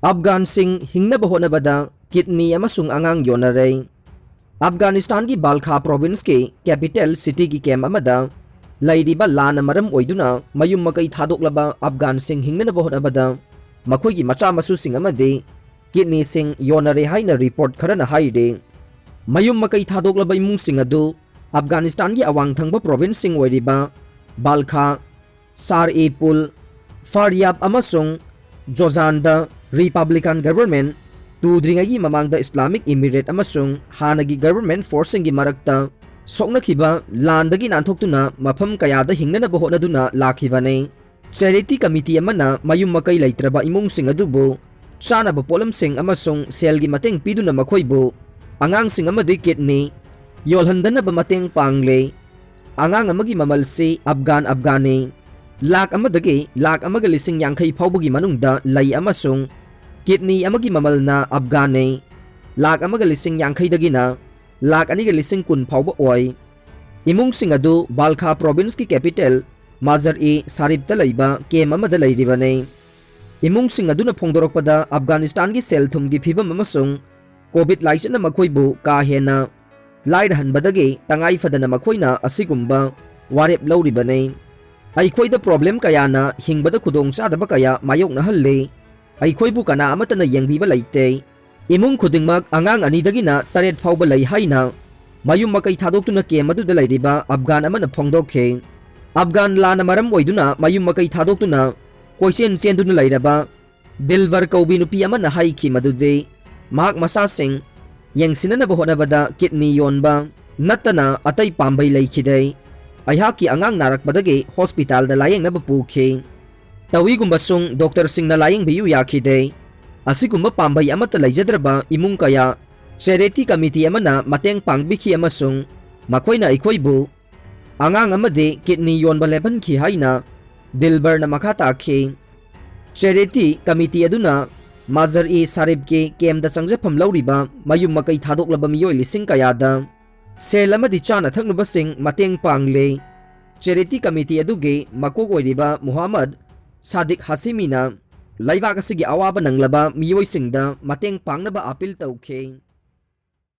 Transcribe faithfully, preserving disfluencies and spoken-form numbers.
ꯑꯐꯒꯥꯟꯁꯤꯡ ꯍꯤꯡꯅꯕ ꯍꯣꯠꯅꯕꯗ ꯀꯤꯗꯅꯤ ꯑꯃꯁꯨꯡ ꯑꯉꯥꯡ ꯌꯣꯟꯅꯔꯦ꯫ ꯑꯐꯒꯥꯅꯤꯁꯇꯥꯟꯒꯤ ꯕꯥꯜꯈꯥ ꯄ꯭ꯔꯣꯚꯤꯟꯁꯀꯤ ꯀꯦꯄꯤꯇꯦꯜ ꯁꯤꯇꯤꯒꯤ ꯀꯦꯝꯞ ꯑꯃꯗ ꯂꯩꯔꯤꯕ ꯂꯥꯟꯅ ꯃꯔꯝ ꯑꯣꯏꯗꯨꯅ ꯃꯌꯨꯝ ꯃꯀꯩ ꯊꯥꯗꯣꯛꯂꯕ ꯑꯐꯒꯥꯟꯁꯤꯡ ꯍꯤꯡꯅꯅꯕ ꯍꯣꯠꯅꯕꯗ ꯃꯈꯣꯏꯒꯤ ꯃꯆꯥ ꯃꯁꯨꯁꯤꯡ ꯑꯃꯗꯤ ꯀꯤꯗꯅꯤꯁꯤꯡ ꯌꯣꯟꯅꯔꯦ ꯍꯥꯏꯅ ꯔꯤꯄꯣꯔꯠ ꯈꯔꯅ ꯍꯥꯏꯔꯤ꯫ ꯃꯌꯨꯝ ꯃꯀꯩ ꯊꯥꯗꯣꯛꯂꯕ ꯏꯃꯨꯡꯁꯤꯡ ꯑꯗꯨ ꯑꯐꯒꯥꯅꯤꯁꯇꯥꯟꯒꯤ ꯑꯋꯥꯡ ꯊꯪꯕ ꯄ꯭ꯔꯣꯚꯤꯟꯁꯁꯤꯡ ꯑꯣꯏꯔꯤꯕ ꯕꯥꯜꯈꯥ, ꯁꯥꯔ-ꯏ-ꯄꯨꯜ, ꯐꯥꯔꯌꯥꯕ ꯑꯃꯁꯨꯡ ꯖꯣꯖꯥꯟꯗ ꯔꯤꯄꯕ꯭ꯂꯤꯀꯥꯟ ꯒꯚꯔꯟꯃꯦꯟꯠ ꯇꯨꯗ꯭ꯔꯤꯉꯩꯒꯤ ꯃꯃꯥꯡꯗ ꯏꯁꯂꯥꯃꯤꯛ ꯏꯃꯤꯔꯦꯠ ꯑꯃꯁꯨꯡ ꯍꯥꯟꯅꯒꯤ ꯒꯚꯔꯟꯃꯦꯟꯠ ꯐꯣꯔꯁꯁꯤꯡꯒꯤ ꯃꯔꯛꯇ ꯁꯣꯛꯅꯈꯤꯕ ꯂꯥꯟꯗꯒꯤ ꯅꯥꯟꯊꯣꯛꯇꯨꯅ ꯃꯐꯝ ꯀꯌꯥꯗ ꯍꯤꯡꯅꯅꯕ ꯍꯣꯠꯅꯗꯨꯅ ꯂꯥꯛꯈꯤꯕꯅꯤ꯫ ꯆꯦꯔꯤꯇꯤ ꯀꯃꯤꯇꯤ ꯑꯃꯅ ꯃꯌꯨꯝ ꯃꯀꯩ ꯂꯩꯇ꯭ꯔꯕ ꯏꯃꯨꯡꯁꯤꯡ ꯑꯗꯨꯕꯨ ꯆꯥꯅꯕ ꯄꯣꯠꯂꯝꯁꯤꯡ ꯑꯃꯁꯨꯡ ꯁꯦꯜꯒꯤ ꯃꯇꯦꯡ ꯄꯤꯗꯨꯅ ꯃꯈꯣꯏꯕꯨ ꯑꯉꯥꯡꯁꯤꯡ ꯑꯃꯗꯤ ꯀꯤꯗꯅꯤ ꯌꯣꯜꯍꯟꯗꯅꯕ ꯃꯇꯦꯡ ꯄꯥꯡꯂꯦ꯫ ꯑꯉꯥꯡ ꯑꯃꯒꯤ ꯃꯃꯜꯁꯤ ꯑꯐꯒꯥꯟ ꯑꯐꯒꯥꯟꯅꯤ ꯂꯥꯈ ꯑꯃꯗꯒꯤ ꯂꯥꯈ ꯑꯃꯒ ꯂꯤꯁꯤꯡ ꯌꯥꯡꯈꯩ ꯐꯥꯎꯕꯒꯤ ꯃꯅꯨꯡꯗ ꯂꯩ ꯑꯃꯁꯨꯡ ꯀꯤꯗꯅꯤ ꯑꯃꯒꯤ ꯃꯃꯜꯅ ꯑꯐꯒꯥꯟꯅꯤ ꯂꯥꯈ ꯑꯃꯒ ꯂꯤꯁꯤꯡ ꯌꯥꯡꯈꯩꯗꯒꯤꯅ ꯂꯥꯈ ꯑꯅꯤꯒ ꯂꯤꯁꯤꯡ ꯀꯨꯟ ꯐꯥꯎꯕ ꯑꯣꯏ꯫ ꯏꯃꯨꯡꯁꯤꯡ ꯑꯗꯨ ꯕꯥꯜꯈꯥ ꯄ꯭ꯔꯣꯚꯤꯟꯁꯀꯤ ꯀꯦꯄꯤꯇꯦꯜ ꯃꯥꯖꯔ-ꯏ ꯁꯥꯔꯤꯐꯇ ꯂꯩꯕ ꯀꯦꯝꯞ ꯑꯃꯗ ꯂꯩꯔꯤꯕꯅꯤ꯫ ꯏꯃꯨꯡꯁꯤꯡ ꯑꯗꯨꯅ ꯐꯣꯡꯗꯣꯔꯛꯄꯗ ꯑꯐꯒꯥꯅꯤꯁꯇꯥꯟꯒꯤ ꯁꯦꯜ ꯊꯨꯝꯒꯤ ꯐꯤꯚꯝ ꯑꯃꯁꯨꯡ ꯀꯣꯚꯤꯗ ꯂꯥꯏꯆꯠꯅ ꯃꯈꯣꯏꯕꯨ ꯀꯥ ꯍꯦꯟꯅ ꯂꯥꯏꯔꯍꯟꯕꯗꯒꯤ ꯇꯉꯥꯏ ꯐꯗꯅ ꯃꯈꯣꯏꯅ ꯑꯁꯤꯒꯨꯝꯕ ꯋꯥꯔꯦꯞ ꯂꯧꯔꯤꯕꯅꯤ꯫ ꯑꯩꯈꯣꯏꯗ ꯄ꯭ꯔꯣꯕ꯭ꯂꯦꯝ ꯀꯌꯥꯅ ꯍꯤꯡꯕꯗ ꯈꯨꯗꯣꯡꯆꯥꯗꯕ ꯀꯌꯥ ꯃꯥꯌꯣꯛꯅꯍꯜꯂꯤ꯫ ꯑꯩꯈꯣꯏꯕꯨ ꯀꯅꯥ ꯑꯃꯠꯇꯅ ꯌꯦꯡꯕꯤꯕ ꯂꯩꯇꯦ꯫ ꯏꯃꯨꯡ ꯈꯨꯗꯤꯡꯃꯛ ꯑꯉꯥꯡ ꯑꯅꯤꯗꯒꯤꯅ ꯇꯔꯦꯠ ꯐꯥꯎꯕ ꯂꯩ ꯍꯥꯏꯅ ꯃꯌꯨꯝ ꯃꯀꯩ ꯊꯥꯗꯣꯛꯇꯨꯅ ꯀꯦꯝꯞ ꯑꯗꯨꯗ ꯂꯩꯔꯤꯕ ꯑꯐꯒꯥꯟ ꯑꯃꯅ ꯐꯣꯡꯗꯣꯛꯈꯤ꯫ ꯑꯐꯒꯥꯟ ꯂꯥꯟꯅ ꯃꯔꯝ ꯑꯣꯏꯗꯨꯅ ꯃꯌꯨꯝ ꯃꯀꯩ ꯊꯥꯗꯣꯛꯇꯨꯅ ꯀꯣꯏꯆꯦꯟ ꯆꯦꯟꯗꯨꯅ ꯂꯩꯔꯕ ꯗꯤꯜꯕꯔ ꯀꯧꯕꯤ ꯅꯨꯄꯤ ꯑꯃꯅ ꯍꯥꯏꯈꯤ ꯃꯗꯨꯗꯤ ꯃꯍꯥꯛ ꯃꯆꯥꯁꯤꯡ ꯌꯦꯡꯁꯤꯟꯅꯅꯕ ꯍꯣꯠꯅꯕꯗ ꯀꯤꯗꯅꯤ ꯌꯣꯟꯕ ꯅꯠꯇꯅ ꯑꯇꯩ ꯄꯥꯝꯕꯩ ꯂꯩꯈꯤꯗꯦ꯫ ꯑꯩꯍꯥꯛꯀꯤ ꯑꯉꯥꯡ ꯅꯥꯔꯛꯄꯗꯒꯤ ꯍꯣꯁꯄꯤꯇꯥꯜꯗ ꯂꯥꯌꯦꯡꯅꯕ ꯄꯨꯈꯤ꯫ ꯇꯧꯏꯒꯨꯝꯕꯁꯨꯡ ꯗꯣꯛꯇꯔꯁꯤꯡꯅ ꯂꯥꯌꯦꯡꯕꯤꯌꯨ ꯌꯥꯈꯤꯗꯦ꯫ ꯑꯁꯤꯒꯨꯝꯕ ꯄꯥꯝꯕꯩ ꯑꯃꯠꯇ ꯂꯩꯖꯗ꯭ꯔꯕ ꯏꯃꯨꯡ ꯀꯌꯥ ꯆꯦꯔꯤꯇꯤ ꯀꯃꯤꯇꯤ ꯑꯃꯅ ꯃꯇꯦꯡ ꯄꯥꯡꯕꯤꯈꯤ ꯑꯃꯁꯨꯡ ꯃꯈꯣꯏꯅ ꯑꯩꯈꯣꯏꯕꯨ ꯑꯉꯥꯡ ꯑꯃꯗꯤ ꯀꯤꯗꯅꯤ ꯌꯣꯟꯕ ꯂꯦꯞꯍꯟꯈꯤ ꯍꯥꯏꯅ ꯗꯤꯜꯕꯔꯅ ꯃꯈꯥ ꯇꯥꯈꯤ꯫ ꯆꯦꯔꯤꯇꯤ ꯀꯃꯤꯇꯤ ꯑꯗꯨꯅ ꯃꯥꯖꯔ-ꯏ ꯁꯥꯔꯤꯐꯀꯤ ꯀꯦꯝꯞꯇ ꯆꯪꯖꯐꯝ ꯂꯧꯔꯤꯕ ꯃꯌꯨꯝ ꯃꯀꯩ ꯊꯥꯗꯣꯛꯂꯕ ꯃꯤꯑꯣꯏ ꯂꯤꯁꯤꯡ ꯀꯌꯥꯗ ꯁꯦꯜ ꯑꯃꯗꯤ ꯆꯥꯅ ꯊꯛꯅꯕꯁꯤꯡ ꯃꯇꯦꯡ ꯄꯥꯡꯂꯦ꯫ ꯆꯦꯔꯤꯇꯤ ꯀꯃꯤꯇꯤ ꯑꯗꯨꯒꯤ ꯃꯀꯣꯛ ꯑꯣꯏꯔꯤꯕ ꯃꯨꯍꯝꯃꯗ ꯁꯥꯗꯤꯛ ꯍꯥꯁꯤꯃꯤꯅ ꯂꯩꯕꯥꯛ ꯑꯁꯤꯒꯤ ꯑꯋꯥꯕ ꯅꯪꯂꯕ ꯃꯤꯑꯣꯏꯁꯤꯡꯗ ꯃꯇꯦꯡ ꯄꯥꯡꯅꯕ ꯑꯥꯄꯤꯜ ꯇꯧꯈꯤ꯫